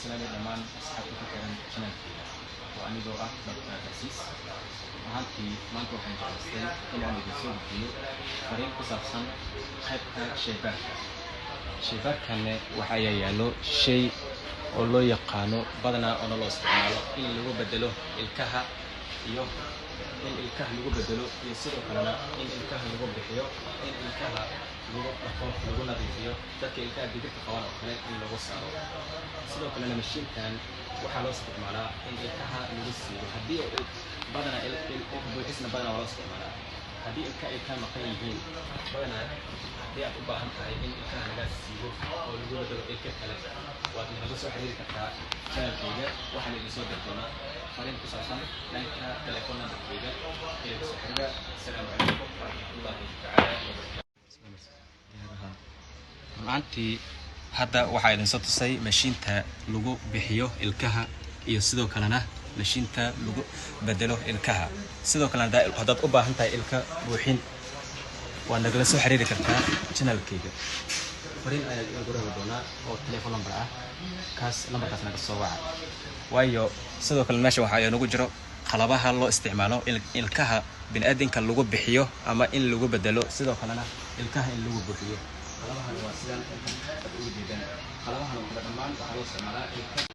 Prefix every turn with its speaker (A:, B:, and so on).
A: Salaamay dhammaan asxaabta ku xiran channelkeyga. Waa anigoo ah Dr. Casiis. Ahaantii maanta waxaan jeclaystay inaan idin soo gudbiyo fariin ku saabsan qaybta shaybaarka. Shaybaarkanne waxa ayaa yaallo shay oo loo yaqaano badanaa oona loo isticmaalo in lagu bedelo ilkaha iyo in ilkaha lagu bedelo, iyo sidoo kalena in ilkaha lagu bixiyo, in ilkaha lagu dhaqo, lagu nadiifiyo, dadka ilkaha digirta qaban oo kale in lagu saaro. Sidoo kalena mashiinkan waxaa loo isticmaalaa in ilkaha lagu siibo. Haddii badanaa buuxisna badanaa waa loo isticmaalaa. Haddii ilka ay ka maqan yihiin, badanaa haddii aad u baahan tahay in ilkaha lagaa siibo oo lagu bedelo ilka kale, waad nagala soo xiriiri kartaa channelkayga. Waxaan idin soo diri doonaa fariin ku saabsan dhanka telephone numberkayga ee soo xiriira. Asalaamu calaykum waraxmatullaahi tacaala wabarakaatu. Runaantii hadda waxaa idin soo tusay mashiinta lagu bixiyo ilkaha iyo sidoo kalena mashiinta lagu bedelo ilkaha. Sidoo kalena haddaad u baahan tahay ilka buuxin, waad nagala soo xiriiri kartaa channelkayga. Fariin ayaa igu reebi doonaa oo telephone number ah, kaas lambarkaas naga soo waca. Waayo, sidoo kale meesha waxaa inagu jiro qalabaha loo isticmaalo in ilkaha bini'aadinka lagu bixiyo ama in lagu bedelo, sidoo kalena ilkaha in lagu buuxiyo. Qalabahan waa sidaan aad ugu jeedaan. Qalabahan oo kale dhammaan waxaa loo isticmaalaa ilka.